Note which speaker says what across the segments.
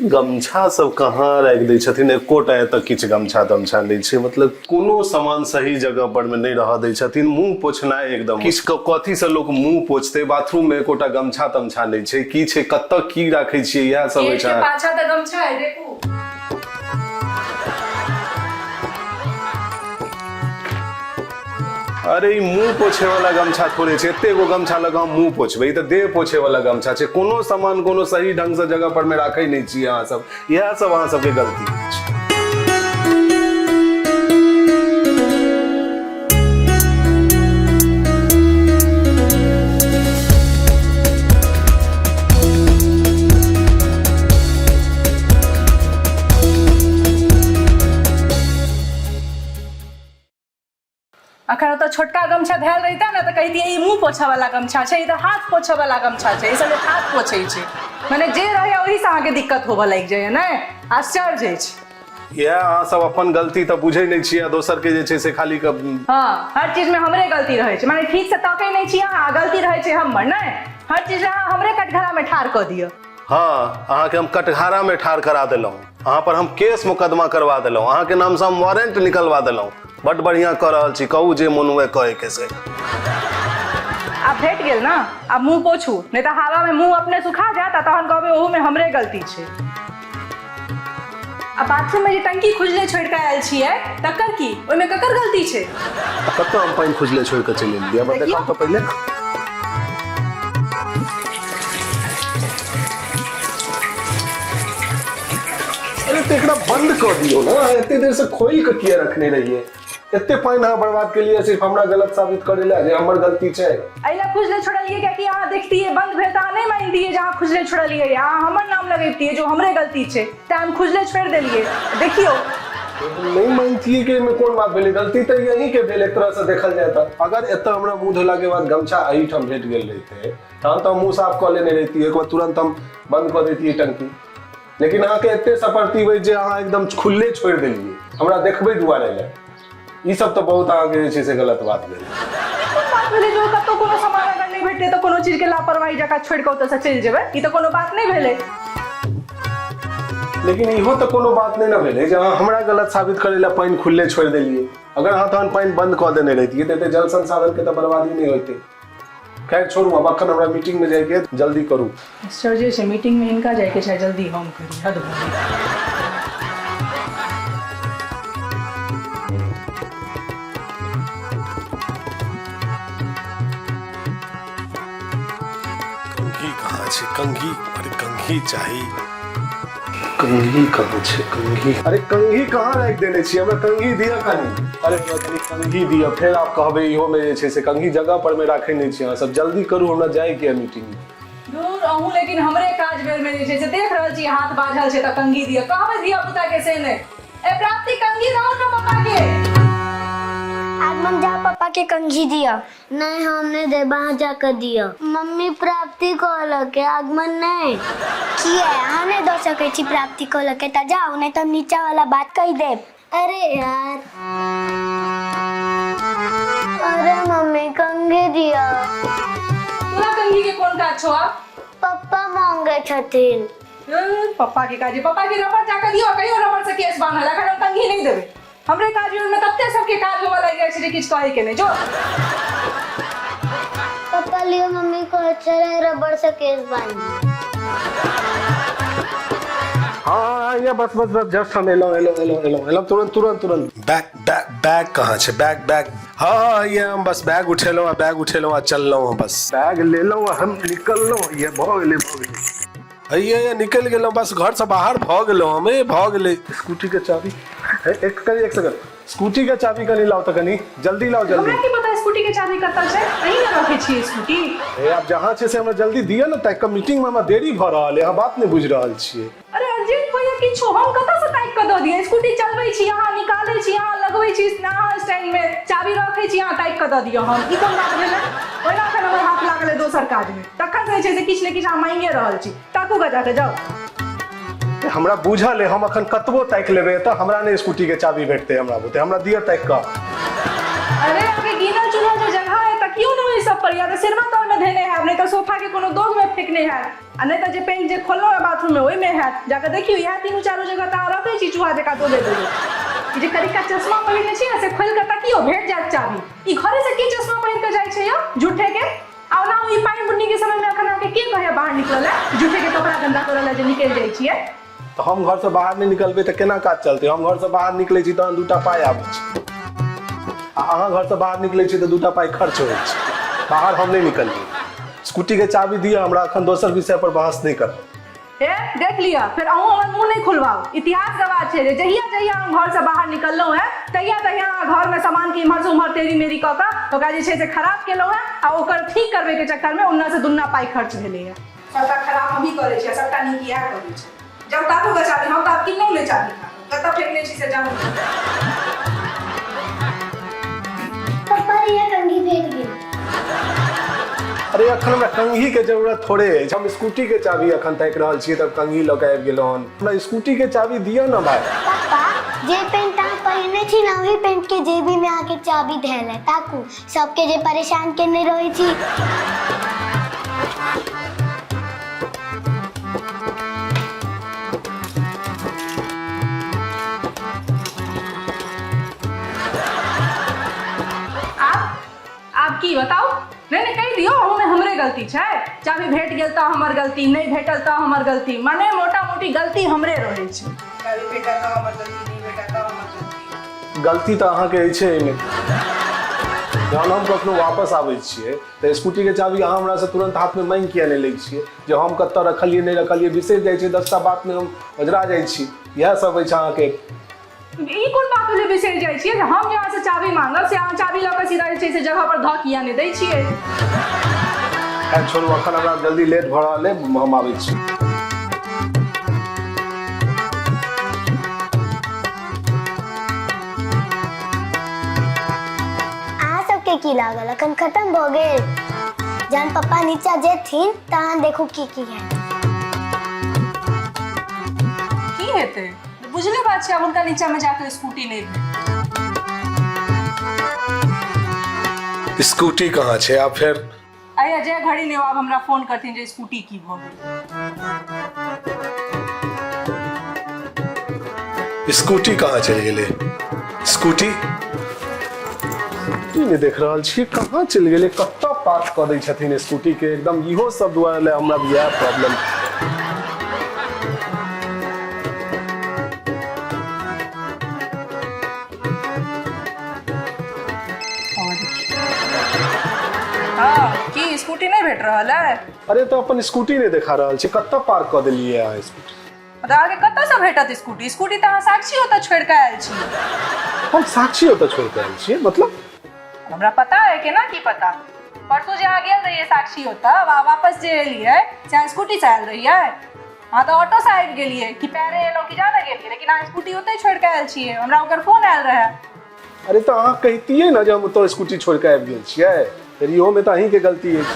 Speaker 1: गमछा सब कहाँ राखि दै छथिन? एकोटा एतऽ किछु गमछा तमछा नहि छै। मतलब कोनो सामान सही जगह पर मे नहि रहऽ दै छथिन। मुंह पोछनाइ एकदम किछु कथी से लोक मुंह पोछतै? बाथरूम मे एकोटा गमछा तमछा नहि छै। की छै, कतऽ की राखै छियै? इएह सब होइ छै।
Speaker 2: पाछा तऽ गमछा है, देखू।
Speaker 1: अरे, ई मुंह पोछे वाला गमछा थोड़े छै। एते गो गमछा लगा हम मुंह पोछबै? ई तऽ देह पोछे वाला गमछा छै। कोनो सामान कोनो सही ढंग से जगह पर मे राखै नहि छियै अहाँ सब। इएह सब अहाँ सबके गलती अछि।
Speaker 2: अखन ओतऽ छोटका गमछा धयल रहिता ने तऽ कहितियै ई मुँह पोछऽ वाला गमछा छै, ई तऽ हाथ पोछऽ वाला गमछा छै, ई सब लोक हाथ पोछै छै। मने जे रहैया ओहिसँ अहाँके दिक्कत होबऽ लागि जाइया ने? आश्चर्य अछि।
Speaker 1: इएह अहाँ सब अपन गलती तऽ बुझै नहि छियै आ दोसर के जे छै से खाली
Speaker 2: हँ, हर चीजमे हमरे गलती रहै छै। मने ठीकसँ तकै नहि छी अहाँ आ गलती रहै छै हमर, नहि? हर चीज अहाँ हमरे कटघरामे ठाढ़ कऽ दिअ।
Speaker 1: हँ, अहाँके हम कटघारामे ठाढ़ करा देलहुँ। अहाँ पर हम केस मुकदमा करवा देलहुँ। अहाँके नामसँ हम वारंट निकलवा देलहुँ। बड बढ़िआँ कऽ रहल छी। कहू, जे मोन हुए कहैके से।
Speaker 2: आब भेट गेल ने, आब मुँह पोछू, नहि तऽ हवामे मुँह अपने सुखा जायत आ तहन कहबै ओहूमे हमरे गलती छै। आ बाथरूममे जे टंकी खुजले छोड़ि कऽ आयल छियै, तकर की? ओहिमे ककर गलती छै?
Speaker 1: कतऽ हम पानि खुजले छोड़ि कऽ चलि एलियै? हमरा देखाउ तऽ पहिले। अरे, तऽ एकरा बंद कऽ दियौ ने। एते देर से खोलि कऽ किया रखने रहियै? एते पानि अहाँ बर्बाद केलियै सिर्फ हमरा गलत साबित करै लए जे हमर गलती छै।
Speaker 2: एहि लए खुजले छोड़लियै कियाकि अहाँ देखतियै बंद भेल तऽ अहाँ नहि मानितियै जे अहाँ खुजले छोड़लियै। अहाँ हमर नाम लगैबतियै जे हमरे गलती छै, तेँ हम खुजले छोड़ि देलियै। देखियौ।
Speaker 1: नहि मानितियै कि एहिमे कोन बात भेलै? गलती तऽ यही के भेल। एक तरह से देखल जाय तऽ अगर एतऽ हमरा मुँह धोला के बाद गमछा एहिठाम भेट गेल रहितै, तहन तऽ हम मुँह साफ कऽ लेने रहितियै, ओहिके बाद तुरंत हम बंद कऽ दैतियै टंकी। लेकिन अहाँके एते सपरतीब अछि जे अहाँ एकदम खुलले छोड़ि देलियै हमरा देखबै दुआरे लए। ई सब तऽ बहुत अहाँके जे छै से गलत बात भेल।
Speaker 2: कोन बात भेलै जे कतहु कोनो सामान अगर नहि भेटतै तऽ कोनो चीजके लापरवाही जकाँ छोड़ि कऽ ओतऽसँ चलि जेबै? ई तऽ कोनो बात नहि भेलै।
Speaker 1: लेकिन इहो तऽ कोनो बात नहि ने भेलै जे अहाँ हमरा गलत साबित करै लए पानि खुलले छोड़ि देलियै। अगर अहाँ तहन पानि बंद कऽ देने रहितियै तऽ एते जल संसाधनके तऽ बर्बादी नहि होइतै। खैर छोड़ू, आब अखन हमरा मीटिंग में जाइके है, जल्दी करू।
Speaker 2: आश्चर्य छै, मीटिंग में हिनका जाइके छै, जल्दी हम करी, हद भऽ गेल।
Speaker 1: कंघी कहाँ छै? कंघी, अरे कंघी चाही। कंघी कहाँ छै? कंघी, अरे कंघी कहाँ राखि देने छियै? हमरा कंघी दिअ कनी। अरे, हमरा कनी कंघी दिअ। फेर आप कहबै इहो में जे छै से कंघी जगह पर में राखै नहि छी अहाँ सब। जल्दी करू, हमरा जाइके है मीटिंग में।
Speaker 2: दूर अहूँ, लेकिन हमरे काज बेर में जे छै से देख रहल छी हाथ बाझल छै तऽ कंघी दिअ। कहबै धिया पुता के से नहि। ए प्राप्ति, कंघी दहो ने पापा के।
Speaker 3: आगमन, जा पापा के कंघी दिया। नहीं, हम नहीं देब, अहाँ जाकर दिअ। मम्मी, प्राप्ति कहलक है, आगमन नहीं। किया अहाँ नहीं दऽ सकै छी? प्राप्ति कहलक है तऽ जाउ, नहीं तऽ हम नीचा वाला बात कहि देब। अरे यार, अरे मम्मी, कंघी दिअ।
Speaker 2: तोरा कंघी के कोन काज छौ आब?
Speaker 3: पप्पा मांगे छथिन।
Speaker 2: पप्पा के काज? पप्पा के रबड़ जाकर दियौ, कहियो रबड़ से केस बान्हल। अखन हम कंघी नहीं देबै। हमरे काज में तते सबके काज होबऽ लागि जाइ छै जे किछु कहै के नहि। जो।
Speaker 3: पप्पा, लियो, मम्मी कहै छलै रबड़ से केस बान्हि।
Speaker 1: हाँ हाँ, ये बस बस बस, जस्ट हम एलहुँ एलहुँ एलहुँ एलहुँ एलहुँ, तुरंत तुरंत तुरंत। बैग बैग बैग कहाँ छै? बैग बैग, हाँ हाँ, ये हम बस बैग उठेलहुँ आ बैग उठेलहुँ आ चललहुँ। हम बस बैग लेलहुँ आ हम निकललहुँ। ये भऽ गेलै, भऽ गेलै। ये ये निकलि गेलहुँ, बस घरसँ बाहर भऽ गेलहुँ हम। ए, भऽ गेलै। स्कूटीके चाबी, ए, एक कनि, एक सेकंड, स्कूटीके चाबी कनि लाउ तऽ, कनि जल्दी लाउ, जल्दी।
Speaker 2: हमरा की पता स्कूटी के चाबी कतऽ छै? अहीं ने रखै छियै स्कूटी।
Speaker 1: ए, आब जहाँ छै से हमरा जल्दी दिअ ने ताकि मीटिंग में हमरा देरी भऽ रहल है। अहाँ बात नहि बुझि रहल छियै।
Speaker 2: अरे, अर्जेंट होइया किछु, हम कतऽ से ताकि कऽ दऽ दियै? स्कूटी चलबै छी अहाँ, निकालै छी अहाँ, लगबै छी अहाँ, स्टैंड में चाबी रखै छी अहाँ, ताकि कऽ दऽ दिअ हम? ई कोन बात भेलै? ओहिना एखन हमर हाथ लागल है दोसर काज में, तखन से जे छै से किछु ने किछु अहाँ मांगिए रहल छी। ताकू गऽ जाकऽ, जाउ।
Speaker 1: हमरा बुझल है, हम अखन कतबो ताकि लेबै तऽ हमरा नहि स्कूटी के चाबी भेटतै हमरा बुते। हमरा दिअ ताकि कऽ।
Speaker 2: अरे, अहाँके गिनल चुनल जे जगह है तकर तकियौ ने ओहि सब पर, या तऽ सिरमा तर मे धेने हैब, नहि तऽ सोफा के कोनो दोग मे फेकने हैब, आ नहि तऽ जे पेंट जे खोललहुँ हेँ बाथरूम मे ओहिमे हैत। जाकऽ देखियौ, इएह तीनू चारू जगह तऽ अहाँ रखै छी चूहा जकाँ दोगे दोगे। ई जे करिका चश्मा पहिरने छी ने से खोलि कऽ तकियौ, भेट जायत चाभी। ई घरे से के चश्मा पहिर कऽ जाइ छै यौ झूठे के? आ ओना ई पानि बुन्नी के समय मे अखन अहाँके के कहैया बाहर निकलऽ लए, झूठे के कपड़ा गंदा करऽ लए जे निकलि जाइ छियै?
Speaker 1: तऽ हम घरसँ बाहर नहि निकलबै तऽ केना काज चलतै? हम घरसँ बाहर निकलै छी तहन दूटा पाइ आबै छै, आ अहाँ घरसँ बाहर निकलै छी तऽ दूटा पाइ खर्च होइ छै। बाहर हम नहि निकलबै। स्कूटीके चाबी दिअ हमरा, एखन दोसर विषय पर बहस नहि करब।
Speaker 2: ए देख लिअ, फेर अहूँ हमर मुँह नहि खुलवाउ। इतिहास गवाह छै जे जहिया जहिया हम घरसँ बाहर निकललहुँ हेँ तहिया तहिया अहाँ घरमे सामानके इम्हरसँ उम्हर टेढ़ी मेढ़ी कऽ कऽ ओकरा जे छै से खराब केलहुँ हेँ, आ ओकर ठीक करबैके चक्करमे ओन्नसँ दुन्ना पाइ खर्च भेलैए। सबटा खराब हमही करै छी आ सबटा नीक इएह करै छै। जब ताकू के चाभी, हम तऽ आब किनलहुँ नहि चाभी, कतऽ फेकने छी से जानू।
Speaker 3: पप्पा, ये कंघी भेट गेल।
Speaker 1: अरे अखन हमरा कंघी के जरूरत थोड़े अछि, हम स्कूटी के चाभी अखन ताकि रहल छियै, तब कंघी लऽ के आबि गेलहुँ हन। हमरा स्कूटी के चाभी दिअ ने भाय।
Speaker 3: पप्पा, जे पेंट अहाँ पहिरने छी ने ओही पेंट के जेबी में अहाँके चाभी धयल है, ताकू। सबके जे परेशान केने रहै छी।
Speaker 2: आब आब की बताउ? नहि नहि, कहि दियौ, अहूमे हमरे गलती छै। चाभी भेट गेल तऽ हमर गलती, नहि भेटल तऽ हमर गलती, माने मोटा मोटी गलती हमरे रहै छै। चाभी भेटल तऽ हमर गलती, नहि भेटल तऽ हमर गलती।
Speaker 1: गलती तऽ अहाँके अछि एहिमे। जहन हम कखनो वापस आबै छियै तऽ स्कूटीके चाभी अहाँ हमरासँ तुरन्त हाथमे माँगि किया नहि लै छियै जे हम कतऽ रखलियै नहि रखलियै? बिसरि जाइ छियै, 10टा बातमे हम ओझरा जाइ छी। इएह सब अछि अहाँके।
Speaker 2: ई कोन बात भेलै बिसरि जाइ छियै? जे हम जे अहाँसँ चाभी मांगब से अहाँ चाभी लऽ कऽ सीधा जे छै से जगह पर धऽ किया नहि दै छियै?
Speaker 1: खैर छोड़ू, अखन हमरा जल्दी लेट भऽ रहल अइ, हम आबै छी।
Speaker 3: अहाँ सबके की लागल अखन खत्म भऽ गेल? जहन पप्पा नीचा जेथिन तहन देखू की की हैत।
Speaker 2: की हेतै, बुझले बात छै, आब हुनका नीचा में जाके स्कूटी नहीं भेट।
Speaker 1: स्कूटी कहाँ छै आब फेर?
Speaker 2: आइया जे घड़ी नहि, आब हमरा फोन करथिन जे स्कूटी की भऽ गेल।
Speaker 1: स्कूटी कहाँ चलि गेलै? स्कूटी स्कूटी नहि देख रहल छियै, कहाँ चलि गेलै? कतऽ पार्क कऽ दै छथिन स्कूटी के एकदम? इहो सब दुआरे लए हमरा भी इएह प्रॉब्लम।
Speaker 2: हाँ, की स्कूटी नहीं भेट रहल है?
Speaker 1: अरे तऽ अपन स्कूटी नहि देखा रहल छै, कतऽ पार्क कऽ देलियै अहाँ स्कूटी?
Speaker 2: मतलब अहाँके कतऽसँ भेटत स्कूटी? स्कूटी तऽ अहाँ साक्षी ओतऽ छोड़ि कऽ आयल छी।
Speaker 1: हम साक्षी ओतऽ छोड़ि कऽ आयल छियै मतलब?
Speaker 2: हमरा पता है, केना की पता? परसू जे अहाँ गेल रहियै साक्षी ओतऽ, वापस जे एलियै से अहाँ स्कूटी से आयल रहियै? अहाँ तऽ ऑटो से आबि गेलियै कि पैरे एलहुँ कि जाने गेलियै, लेकिन अहाँ स्कूटी ओतहि छोड़ि कऽ आयल छियै, हमरा ओकर फोन आयल रहए।
Speaker 1: अरे तऽ अहाँ कहितियै ने जे हम ओतऽ स्कूटी छोड़ि कऽ आबि गेल छियै। फेर इहोमे तऽ अहीँके गलती अछि,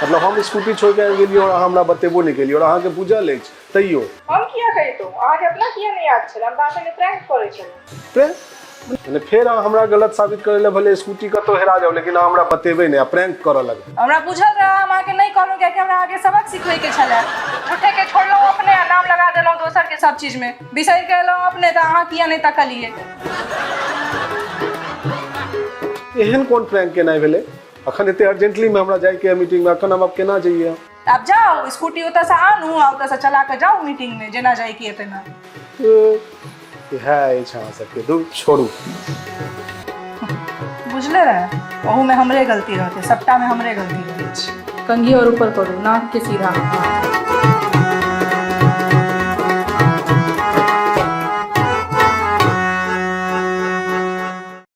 Speaker 1: मतलब हम स्कूटी छोड़ि कऽ आबि गेलियै आओर अहाँ हमरा बतेबो नहि केलियै, आओर अहाँके बुझल अछि तैयो।
Speaker 2: हम किया कहितहुँ? अहाँके अपना किया नहि याद छलै? हम तऽ अहाँ संगे प्रैंक करै छलहुँ।
Speaker 1: प्रैंक? मने फेर अहाँ हमरा गलत साबित करै लए, भले स्कूटी कतहु हेरा जाउ लेकिन अहाँ हमरा बतेबै नहि आ प्रैंक करऽ लगबै।
Speaker 2: हमरा बुझल रहए, हम अहाँके नहि कहलहुँ कियाकि हमरा अहाँके सबक सिखबैके छलै। झूठेके छोड़लहुँ अपने आ नाम लगा देलहुँ दोसरके। सब चीजमे बिसरि कऽ एलहुँ अपने तऽ अहाँ किया नहि तकलियै?
Speaker 1: एहन कोन प्रैंक केनाइ भेलै? अखन एते अर्जेंटली मे हमरा जाइके है मीटिंग मे, अखन हम आब केना जइयै?
Speaker 2: आब जाउ, स्कूटी ओतऽसँ आनू आ ओतऽसँ चला कऽ जाउ मीटिंग मे, जेना जाइके है तेना।
Speaker 1: इएह अछि अहाँ सबके, दू छोड़ू।
Speaker 2: बुझले रहए, ओहूमे हमरे गलती रहतै, सबटामे हमरे गलती रहै छै। कंघी और ऊपर करू, नाक के सीधा।